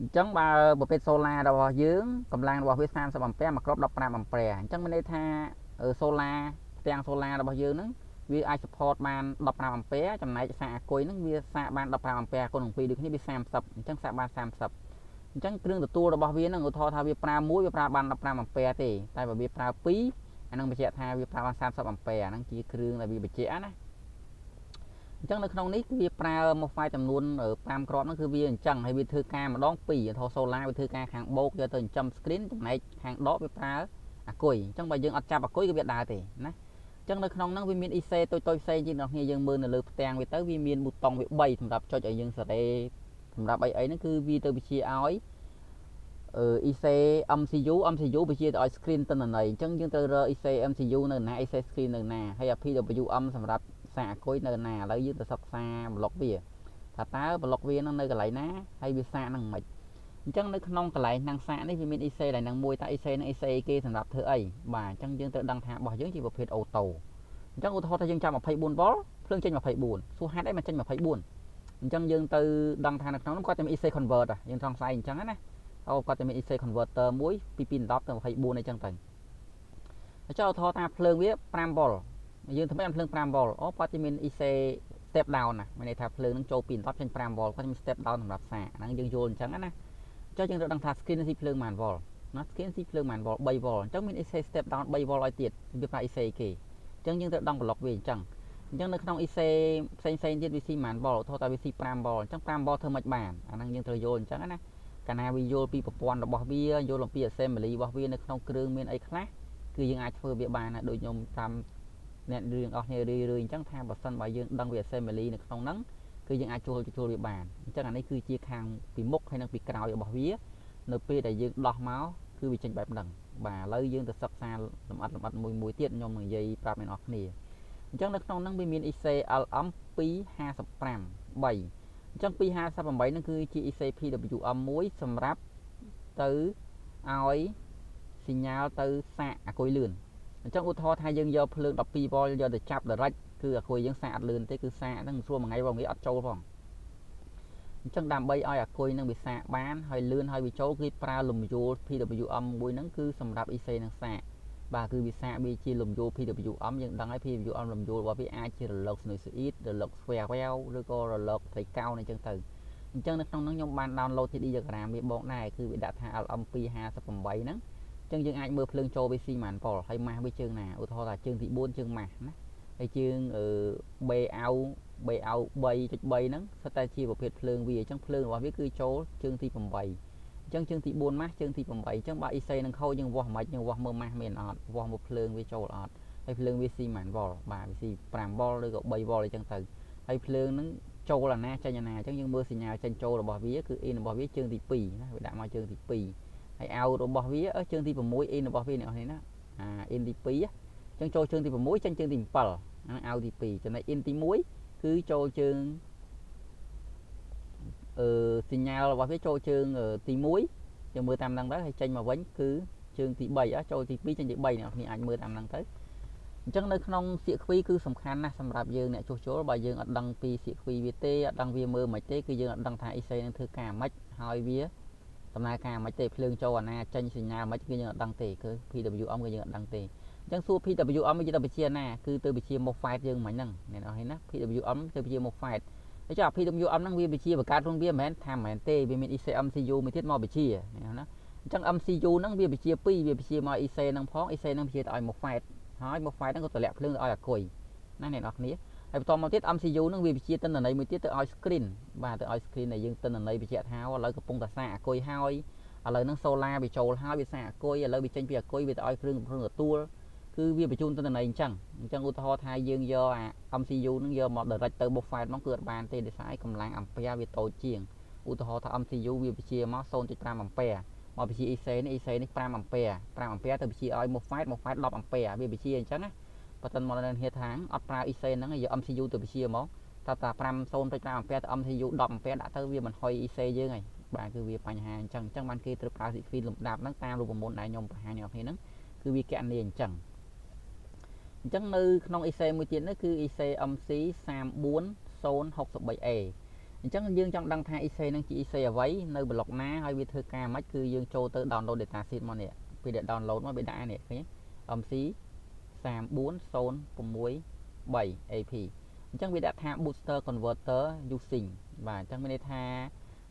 A: ញ្ចឹងបើប្រភេទ solar របស់យើងកម្លាំងរបស់វា30អាំពែមួយគ្រាប់15អាំពែអញ្ចឹងមានន័យថា solar ផ្ទាំង solar របស់យើងហ្នឹងវាអាច support បាន15អាំពែចំណែកសាកអាគុយហ្នឹងវាសាកបាន15អាំពែគុណនឹង2ដូចគ្នាវា30អញ្ចឹងសាកបាន30អញ្ចឹងគ្រឿងទទួលរបស់វាហ្នឹងឧទាហរណ៍ថាវាប្រើមួយវាប្រើបាន15អាំពែទេតែបើវាប្រើ2អាហ្នឹងបញ្ជាក់ថាវាប្រើបាន30អាំពែអាហ្នឹងជាគ្រឿងដែលវាបញ្ជាក់ណាអញ្ចឹងនៅក្នុងនេះគឺវាប្រើ MOSFET ចំនួន5គ្រាប់ហ្នឹងគឺវាអញ្ចឹងហើយវាធ្វើការម្ដង2ឧទាហរណ៍ solar វាធ្វើការខាងបូកយកទៅចិញ្ចឹម screen ចំណែកខាងដកវាប្រើអាគុយអញ្ចឹងបើយើងអត់ចាប់អាគុយគឺវាដើរទេណាអញ្ចឹងនៅក្នុងហ្នឹងវាមាន IC តូចៗផ្សេងទៀតអ្នកគ្នាយើងមើលនៅលើផ្ទាំងវាទៅវាមានប៊ូតុងវា3សម្រាប់ចុចឲ្យយើងសេរីសម្រាប់អីអីហ្នឹងគឺវាទៅវិជាឲ្យអឺ IC MCU MCU វាជាទៅឲ្យ screen ទិន្នន័យអញ្ចឹងយើងត្រូវរើ IC MCU នៅណា IC screen នៅណាហើយ PWM សម្រាប់សាកអាគុយនៅណាឥឡូវយើងទៅសិក្សាប្លុកវាថាតើប្លុកវានឹងនៅកន្លែងណាហើយវាសាកនឹងមិន អញ្ចឹងនៅក្នុងកន្លែងឆ្នាំងសាកនេះវាមាន IC ដែលនឹងមួយតើ IC នឹង IC គេសម្រាប់ធ្វើអីបាទអញ្ចឹងយើងត្រូវដឹងថារបស់យើងជាប្រភេទ auto អញ្ចឹងឧទាហរណ៍ថាយើងចាប់24វ៉ុលភ្លើងចេញ24សួរហេតុអីមកចេញ24អញ្ចឹងយើងទៅដឹងថានៅក្នុងនោះគាត់จะមាន IC convert យើងចង់ស្អែកអញ្ចឹងណាអូគាត់จะមាន IC converter មួយពី2 10ទៅ24អីចឹងទៅអញ្ចឹងឧទាហរណ៍ថាភ្លើងវា5វ៉ុលយើងធ្វើម៉េចឲ្យភ្លើង5វ៉ុលអូគាត់จะមាន IC step down ណាមានន័យថាភ្លើងនឹងចូលពី10ចេញ5វ៉ុលគាត់មាន step down សម្រាប់សាកហ្នឹងយើងយល់អញ្ចឹងណាចុះយើងត្រូវដឹងថា screen ស៊ីភ្លើងប៉ុន្មានវ៉ុលណា screen ស៊ីភ្លើងប៉ុន្មានវ៉ុល3វ៉ុលអញ្ចឹងមាន IC step down 3វ៉ុលឲ្យទៀតវាប្រើ IC គេអញ្ចឹងយើងត្រូវដឹងប្លុកវាអញ្ចឹងអញ្ចឹងនៅក្នុង IC ផ្សេងផ្សេងទៀតវាស៊ីប៉ុន្មានវ៉ុលឧទាហរណ៍ថាវាស៊ី5វ៉ុលអញ្ចឹង5វ៉ុលធ្វើម៉េចបានអាហ្នឹងយើងត្រូវយល់អញ្ចឹងណាកាលណាវាយល់ពីប្រព័ន្ធរបស់វាយល់អំពី assembly របស់វានៅក្នុងគ្រឿងមានអីខ្លះគឺយើងអាចធ្វើវាបានណាដូចខ្ញុំតាមអ្នករឿងអស់គ្នារឿយរឿយអញ្ចឹងថាបើសិនបើយើងដឹងវា assembly នៅក្នុងហ្នឹងគឺយើងអាចជួលជួលវាបានអញ្ចឹងអានេះគឺជាខាងពីមុខហើយនិងពីក្រោយរបស់វានៅពេលដែលយើងដោះមកគឺវាចេញបែបហ្នឹងបាទឥឡូវយើងទៅសិក្សាលម្អិតលម្អិតមួយមួយទៀតខ្ញុំនឹងនិយាយប្រាប់អ្នកនរគ្នាអញ្ចឹងនៅក្នុងហ្នឹងវាមាន IC LM 255 3អញ្ចឹង258ហ្នឹងគឺជា IC PWM មួយសម្រាប់ទៅឲ្យសញ្ញាទៅសាកអាគុយលឿនអញ្ចឹងឧទាហរណ៍ថាយើងយកភ្លើង12វ៉ុលយកទៅចាប់ direct គឺអាគុយយើងសាកអត់លឿនទេគឺសាកហ្នឹងស្រួលមួយថ្ងៃបងវាអត់ចូលផងអញ្ចឹងដើម្បីឲ្យអាគុយនឹងវាសាកបានហើយលឿនហើយវាចូលគឺប្រើលំយោល PWM មួយហ្នឹងគឺសម្រាប់ IC នឹងសាកបាទគឺវាសាកវាជាលំយោល PWM យើងដឹងហើយ PWM លំយោលរបស់វាអាចជារលក sinusoid រលក square wave ឬក៏រលកត្រីកោណអញ្ចឹងទៅអញ្ចឹងនៅក្នុងហ្នឹងខ្ញុំបាន download ជា diagram វាបងដែរគឺវាដាក់ថា LM 258ហ្នឹងអញ្ចឹងយើងអាចមើលភ្លើងចូលវាស៊ីប៉ុន្មានវ៉ុលហើយម៉ាស់វាជើងណាឧទាហរណ៍ថាជើងទី4ជើងម៉ាស់ណាហើយជើងអឺ B out B out 3.3ហ្នឹងសុទ្ធតែជាប្រភេទភ្លើងវាអញ្ចឹងភ្លើងរបស់វាគឺចូលជើងទី8អញ្ចឹងជើងទី4ម៉ាស់ជើងទី8អញ្ចឹងបើ IC នឹងខូចយើងវាស់មិនយើងវាស់មើលម៉ាស់មានអត់វាស់មើលភ្លើងវាចូលអត់ហើយភ្លើងវាស៊ីប៉ុន្មានវ៉ុលបាទវាស៊ី5វ៉ុលឬក៏3វ៉ុលអញ្ចឹងទៅហើយភ្លើងហ្នឹងចូលអាណាចេញអាណាអញ្ចឹងយើងមើលសញ្ញាចេញចូលរបស់វាគឺ in របស់វាជើងទី2ណាវាដាក់មកជើងទី2ហើយ out របស់វាជើងទី6 in របស់វាអ្នកនរណាអា in ទី2អញ្ចឹងចូលជើងទី6ចេញជើងទី7ហ្នឹង out ទី2ចំណែក in ទី1គឺចូលជើងអឺសញ្ញារបស់វាចូលជើងទី1យើងមើលតាមហ្នឹងទៅហើយចេញមកវិញគឺជើងទី3ចូលទី2ចេញទី3អ្នកនរអាចមើលតាមហ្នឹងទៅអញ្ចឹងនៅក្នុងសៀកខ្វីគឺសំខាន់ណាស់សម្រាប់យើងអ្នកជួសជុលបើយើងអត់ដឹងពីសៀកខ្វីវាទេអត់ដឹងវាមើលមិនទេគឺយើងអត់ដឹងថា IC នឹងធ្វើការមិនហើយវាដំណើរការមិនទេភ្លើងចូលអាណាចេញសញ្ញាមិនគឺយើងអត់ដឹងទេគឺ PWM គឺយើងអត់ដឹងទេអញ្ចឹងសួរ PWM វាទៅវិជាណាគឺទៅវិជា MOSFET យើងមិញហ្នឹងអ្នកនរឃើញណា PWM ទៅវិជា MOSFET ហើយចុះ PWM ហ្នឹងវាវិជាបង្កើតខ្លួនវាមិនមែនថាមិនមែនទេវាមាន IC MCU មួយទៀតមកវិជាណាអញ្ចឹង MCU ហ្នឹងវាវិជា2វាវិជាមក IC ហ្នឹងផង IC ហ្នឹងវិជាទៅឲ្យ MOSFET ហើយ MOSFET ហ្នឹងក៏តម្លាក់ភ្លើងទៅឲ្យអាគុយណាអ្នកនរគ្នាហើយបន្តមកទៀត MCU ហ្នឹងវាវិជាទិន្នន័យមួយទៀតទៅឲ្យ screen បាទទៅឲ្យ screen ដែលយើងទិន្នន័យបញ្ជាក់ថាឥឡូវកំពុងតែសាកអាគុយហើយឥឡូវហ្នឹង solar វាចូលហើយវាសាកអាគុយឥឡូវវាចេញពីអាគុយវាទៅឲ្យគ្រឿងគ្រឿងទទួលគឺវាបញ្ជូនទិន្នន័យអញ្ចឹងអញ្ចឹងឧទាហរណ៍ថាយើងយកអា MCU ហ្នឹងយកមក direct ទៅ MOSFET មកគឺអត់បានទេដោយសារកម្លាំងអាំពែវាតូចជាងឧទាហរណ៍ថា MCU វាបញ្ជាមក0.5អាំពែមកបញ្ជា IC នេះ IC នេះ5អាំពែ5អាំពែទៅបញ្ជាឲ្យ MOSFET MOSFET 10អាំពែវាបញ្ជាអញ្ចឹងណាបើសិនមកនៅហៀថាងអត់ប្រើ IC ហ្នឹងយក MCU ទៅបញ្ជាមកតើតា5 0.5អាំពែទៅ MCU 10អាំពែដាក់ទៅវាមិនហុយ IC យើងហើយបាទគឺវាបញ្ហាអញ្ចឹងអញ្ចឹងបានគេត្រូវប្រើ sequence លំដាប់ហ្នឹងតាមរូបមន្តដែលខ្ញុំបង្ហាញអ្នកនរគ្នាហ្នឹងគឺវាកណនីអញ្ចឹងអញ្ចឹងនៅក្នុង IC មួយទៀតនេះគឺ IC MC 34063A អញ្ចឹងយើងចង់ដឹងថា IC ហ្នឹងជា IC អ្វីនៅប្លុកណាហើយវាធ្វើការម៉េចគឺយើងចូលទៅ download data sheet មកនេះពេលដែល download មកវាដាក់នេះឃើញ MC 34063 AP អញ្ចឹងវាដាក់ថា booster converter using បាទអញ្ចឹងមានន័យថា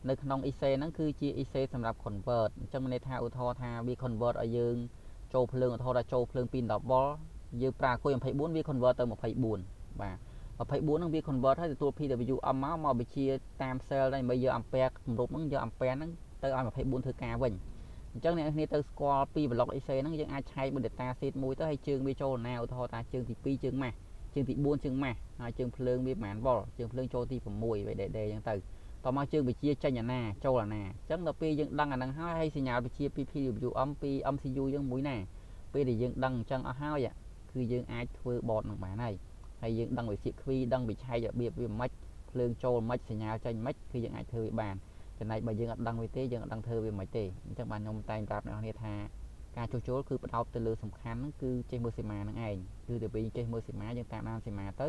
A: នៅក្នុង IC ហ្នឹងគឺជា IC សម្រាប់ convert អញ្ចឹងមានន័យថាឧទាហរណ៍ថាវា convert ឲ្យយើងចូលភ្លើងឧទាហរណ៍ថាចូលភ្លើងពី10 V យើងប្រើគុយ24វា convert ទៅ24បាទ24ហ្នឹងវា convert ហើយទទួល PWM មកមកវិជាតាម cell ដែរដើម្បីយកអាំពែគម្រប់ហ្នឹងយកអាំពែហ្នឹងទៅឲ្យ24ធ្វើការវិញអញ្ចឹងអ្នកគ្នាទៅស្គាល់ពី block IC ហ្នឹងយើងអាចឆែកមួយ data sheet មួយទៅហើយជើងវាចូលណាឧទាហរណ៍ថាជើងទី2ជើងម៉ាស់ជើងទី4ជើងម៉ាស់ហើយជើងភ្លើងវាប្រហែលវ៉ុលជើងភ្លើងចូលទី6 VDD អញ្ចឹងទៅតមកជើងវិជាចេញអាណាចូលអាណាអញ្ចឹងដល់ពេលយើងដឹងអាហ្នឹងហើយហើយសញ្ញាវិជាពី PWM ពី MCU យើងមួយណាពេលដែលយើងដឹងអញ្ចឹងអស់ហើយគឺយើងអាចធ្វើ board នឹងបានហើយហើយយើងដឹងវិសៀកខ្វីដឹងវិឆែករបៀបវាមិនភ្លើងចូលមិនសញ្ញាចេញមិនគឺយើងអាចធ្វើវាបាន ចំណែកបើយើងអត់ដឹងវាទេយើងអត់ដឹងធ្វើវាមិនទេអញ្ចឹងបាទខ្ញុំតែងប្រាប់អ្នកនរគ្នាថាការជួសជុលគឺផ្ដោតទៅលើសំខាន់ហ្នឹងគឺចេះមើលសីមាហ្នឹងឯងគឺទៅពេលចេះមើលសីមាយើងតាមដានសីមាទៅ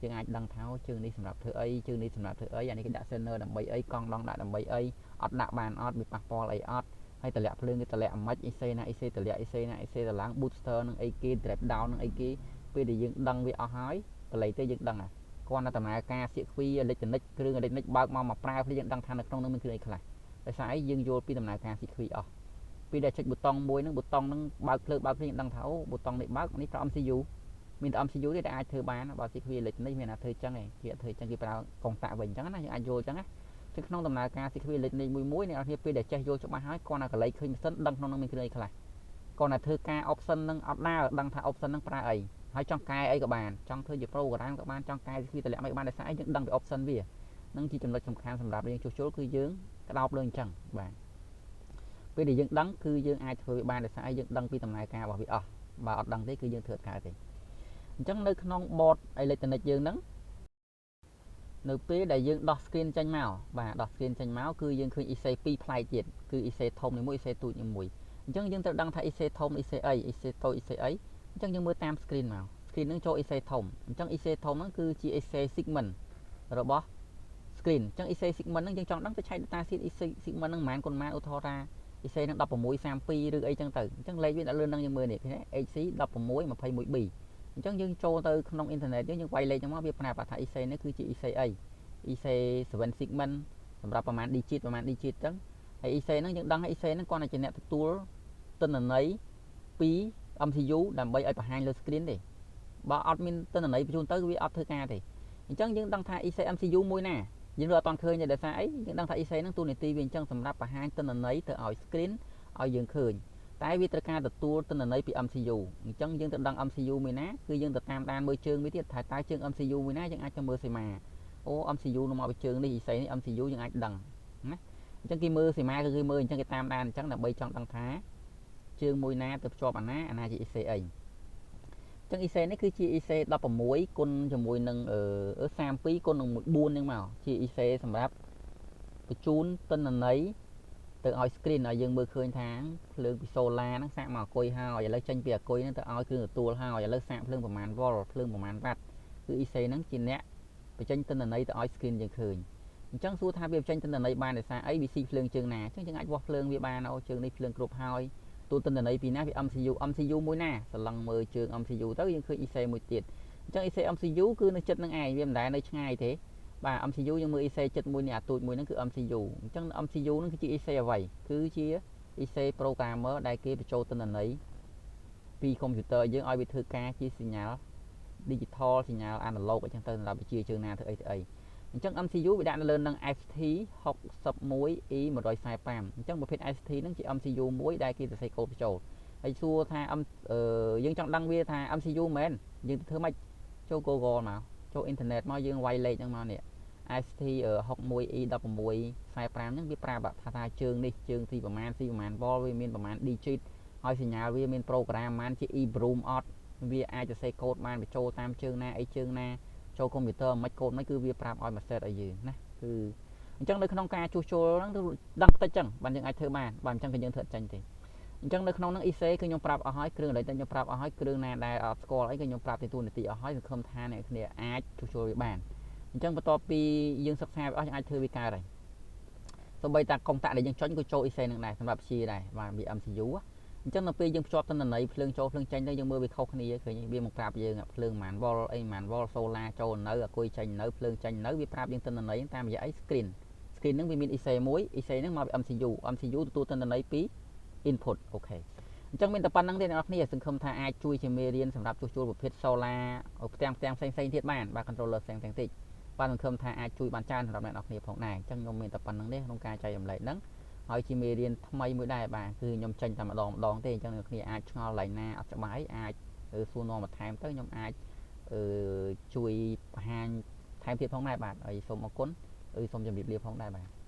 A: យើងអាចដឹងថាជើងនេះសម្រាប់ធ្វើអីជើងនេះសម្រាប់ធ្វើអីអានេះគេដាក់ sender ដើម្បីអីកង់ដងដាក់ដើម្បីអីអត់ដាក់បានអត់វាប៉ះពាល់អីអត់ហើយតម្លាក់ភ្លើងគេតម្លាក់មិន IC ណា IC តម្លាក់ IC ណា IC តម្លើង booster នឹងអីគេ drop down នឹងអីគេពេលដែលយើងដឹងវាអស់ហើយកលៃទេយើងដឹងហ่ะគ្រាន់តែដំណើរការសៀកខ្វីអេឡិចត្រូនិកគ្រឿងអេឡិចត្រូនិកបើកមកមកប្រើភ្លាមយើងដឹងថានៅក្នុងនោះមានគ្រឿងអីខ្លះដោយសារអីយើងយល់ពីដំណើរការសៀកខ្វីអស់ពេលដែលចុចប៊ូតុងមួយហ្នឹងប៊ូតុងហ្នឹងបើកភ្លើងបើកភ្លើងយើងដឹងថាអូប៊ូតុងនេះបើកនេះប្រើ MCU មានតែ MCU ទេដែលអាចធ្វើបានបើសៀកខ្វីអេឡិចត្រូនិកមានតែធ្វើចឹងឯងគេអត់ធ្វើចឹងគេប្រើកុងតាក់វិញចឹងណាយើងអាចយល់ចឹងណាចឹងក្នុងដំណើរការសៀកខ្វីអេឡិចត្រូនិកមួយមួយអ្នកនរគ្នាពេលដែលចេះយល់ច្បាស់ហើយគ្រាន់តែកលៃឃើញម៉ាស៊ីនដឹងក្នុងនោះមានគ្រឿងអីខ្លះគ្រាន់តែធ្វើការ option ហ្នឹងអត់ដើរដឹងថា option ហ្នឹងប្រើអីហើយចង់កែអីក៏បានចង់ធ្វើជា program ក៏បានចង់កែវាតម្លាក់មិនបានដោយសារអីយើងដឹងពី option វានឹងជាចំណុចសំខាន់សម្រាប់យើងជួសជុលគឺយើងក្តោបលើអញ្ចឹងបាទពេលដែលយើងដឹងគឺយើងអាចធ្វើវាបានដោយសារអីយើងដឹងពីដំណើរការរបស់វាអស់បើអត់ដឹងទេគឺយើងធ្វើអត់កើតទេអញ្ចឹងនៅក្នុង board electronic យើងហ្នឹងនៅពេលដែលយើងដោះ screen ចេញមកបាទដោះ screen ចេញមកគឺយើងឃើញ IC 2ប្លែកទៀតគឺ IC ធំនេះមួយ IC ទូចនេះមួយអញ្ចឹងយើងត្រូវដឹងថា IC ធំ IC អី IC តូច IC អីអញ្ចឹងយើងមើលតាម screen មក screen ហ្នឹងចូល IC ធំអញ្ចឹង IC ធំហ្នឹងគឺជា IC segment របស់ screen អញ្ចឹង IC segment ហ្នឹងយើងចង់ដឹងទៅឆែក data sheet IC segment ហ្នឹងប៉ុន្មានគុណប៉ុន្មានឧទាហរណ៍ថា IC ហ្នឹង1632ឬអីចឹងទៅអញ្ចឹងលេខវាដាក់លើហ្នឹងយើងមើលនេះឃើញទេ HC 1621B អញ្ចឹងយើងចូលទៅក្នុងអ៊ីនធឺណិតយើងយើងវាយលេខហ្នឹងមកវាប្រាប់ថា IC នេះគឺជា IC អី IC 7 segment សម្រាប់ប្រមាណ digit ប្រមាណ digit ចឹងហើយ IC ហ្នឹងយើងដឹងហើយ IC ហ្នឹងគាត់តែជាអ្នកទទួលទិន្នន័យពី MCU ដើម្បីឲ្យបង្ហាញលើ screen ទេបើអត់មានទិន្នន័យបញ្ជូនទៅវាអត់ធ្វើការទេអញ្ចឹងយើងដឹងថា IC MCU មួយណាយើងនៅអត់ទាន់ឃើញទេដោយសារអីយើងដឹងថា IC ហ្នឹងតួនាទីវាអញ្ចឹងសម្រាប់បង្ហាញទិន្នន័យទៅឲ្យ screen ឲ្យយើងឃើញតែវាត្រូវការទទួលទិន្នន័យពី MCU អញ្ចឹងយើងទៅដឹង MCU មួយណាគឺយើងទៅតាមដានមើលជើងមួយទៀតថាតើជើង MCU មួយណាយើងអាចទៅមើលសីមាអូ MCU នោះមកពីជើងនេះ IC នេះ MCU យើងអាចដឹងណាអញ្ចឹងគេមើលសីមាគឺគេមើលអញ្ចឹងគេតាមដានអញ្ចឹងដើម្បីចង់ដឹងថាជើងមួយណាទៅភ្ជាប់អាណាអាណាជា IC អីចឹង IC នេះគឺជា IC 16គុណជាមួយនឹង32គុណនឹង4ហ្នឹងមកជា IC សម្រាប់បញ្ជូនទិន្នន័យទៅឲ្យ screen ឲ្យយើងមើលឃើញថាភ្លើងពី solar ហ្នឹងសាកមកអាគុយហើយឥឡូវចេញពីអាគុយហ្នឹងទៅឲ្យគ្រឿងទទួលហើយឥឡូវសាកភ្លើងប្រមាណវ៉ុលភ្លើងប្រមាណវ៉ាត់គឺ IC ហ្នឹងជាអ្នកបញ្ចេញទិន្នន័យទៅឲ្យ screen យើងឃើញអញ្ចឹងសួរថាវាបញ្ចេញទិន្នន័យបានដោយសារអីវាស៊ីភ្លើងជើងណាអញ្ចឹងយើងអាចវាស់ភ្លើងវាបានអូជើងនេះភ្លើងគ្រប់ហើយទូទិន្នន័យពីណាពី MCU MCU មួយណាសឡឹងមើលជើង MCU ទៅយើងឃើញ IC មួយទៀតអញ្ចឹង IC MCU គឺនៅចិត្តនឹងឯងវាមិនដែលនៅឆ្ងាយទេបាទ MCU យើងមើល IC ចិត្តមួយនេះអាទូចមួយហ្នឹងគឺ MCU អញ្ចឹង MCU ហ្នឹងគឺជា IC អ្វីគឺជា IC programmer ដែលគេបញ្ចូលទិន្នន័យពីកុំព្យូទ័រយើងឲ្យវាធ្វើការជាសញ្ញា digital សញ្ញា analog អញ្ចឹងទៅសម្រាប់វិជាជើងណាធ្វើអីធ្វើអីអញ្ចឹង MCU វាដាក់នៅលើនឹង ST 61 E 145អញ្ចឹងប្រភេទ ST ហ្នឹងជា MCU មួយដែលគេសរសេរកូដបញ្ចូលហើយសួរថា M យើងចង់ដឹងវាថា MCU មែនយើងទៅធ្វើម៉េចចូល Google មកចូលអ៊ីនធឺណិតមកយើងវាយលេខហ្នឹងមកនេះ ST 61 E 16 45ហ្នឹងវាប្រាប់ថាថាជើងនេះជើងទីប្រមាណស៊ីប្រមាណវ៉លវាមានប្រមាណ digit ហើយសញ្ញាវាមាន program ប្រមាណជា EEPROM អត់វាអាចសរសេរកូដបានបញ្ចូលតាមជើងណាអីជើងណាចូលកុំព្យូទ័រមិនកូដមិនគឺវាប្រាប់ឲ្យមួយ set ឲ្យយើងណាគឺអញ្ចឹងនៅក្នុងការជួសជុលហ្នឹងគឺដឹងតិចចឹងបានយើងអាចធ្វើបានបាទអញ្ចឹងគឺយើងធ្វើអត់ចាញ់ទេអញ្ចឹងនៅក្នុងហ្នឹង IC គឺខ្ញុំប្រាប់អស់ហើយគ្រឿងឥឡូវខ្ញុំប្រាប់អស់ហើយគ្រឿងណាដែលអត់ស្គាល់អីគឺខ្ញុំប្រាប់ទីទូនាទីអស់ហើយសង្ឃឹមថាអ្នកគ្នាអាចជួសជុលវាបានអញ្ចឹងបន្ទាប់ពីយើងសិក្សាវាអស់យើងអាចធ្វើវាកើតហើយសូម្បីតាកុងតាក់ដែលយើងចុចក៏ចូល IC នឹងដែរសម្រាប់ជាដែរបាទវា MCU អញ្ចឹងនៅពេលយើងភ្ជាប់ទិន្នន័យភ្លើងចូលភ្លើងចេញទៅយើងមើលវាខុសគ្នាឃើញវាមកប្រាប់យើងភ្លើងប៉ុន្មានវ៉ុលអីប៉ុន្មានវ៉ុល solar ចូលនៅអាគុយចេញនៅភ្លើងចេញនៅវាប្រាប់យើងទិន្នន័យតាមរយៈអី screen screen ហ្នឹងវាមាន IC មួយ IC ហ្នឹងមកពី MCU MCU ទទួលទិន្នន័យពី input OK អញ្ចឹងមានតែប៉ុណ្្នឹងទេអ្នកនរគ្នាសង្ឃឹមថាអាចជួយជាមេរៀនសម្រាប់ជួសជុលប្រភេទ solar ផ្ទាំងផ្ទាំងផ្សេងផ្សេងទៀតបានបាទ controller ផ្សេងផ្សេងតិចបាទសង្ឃឹមថាអាចជួយបានច្រើនសម្រាប់អ្នកនរគ្នាផងដែរអញ្ចឹងខ្ញុំមានតែប៉ុណ្្នឹងទេក្នុងការចែករំលែកហ្នឹងហើយជាមេរៀនថ្មីមួយដែរបាទគឺខ្ញុំចេញតែម្ដងម្ដងទេអញ្ចឹងអ្នកគ្នាអាចឆ្ងល់កន្លែងណាអត់ច្បាស់អីអាចសួរនាំបន្ថែមទៅខ្ញុំអាចជួយបង្ហាញថែមទៀតផងដែរបាទហើយសូមអរគុណសូមជម្រាបលាផងដែរបាទ។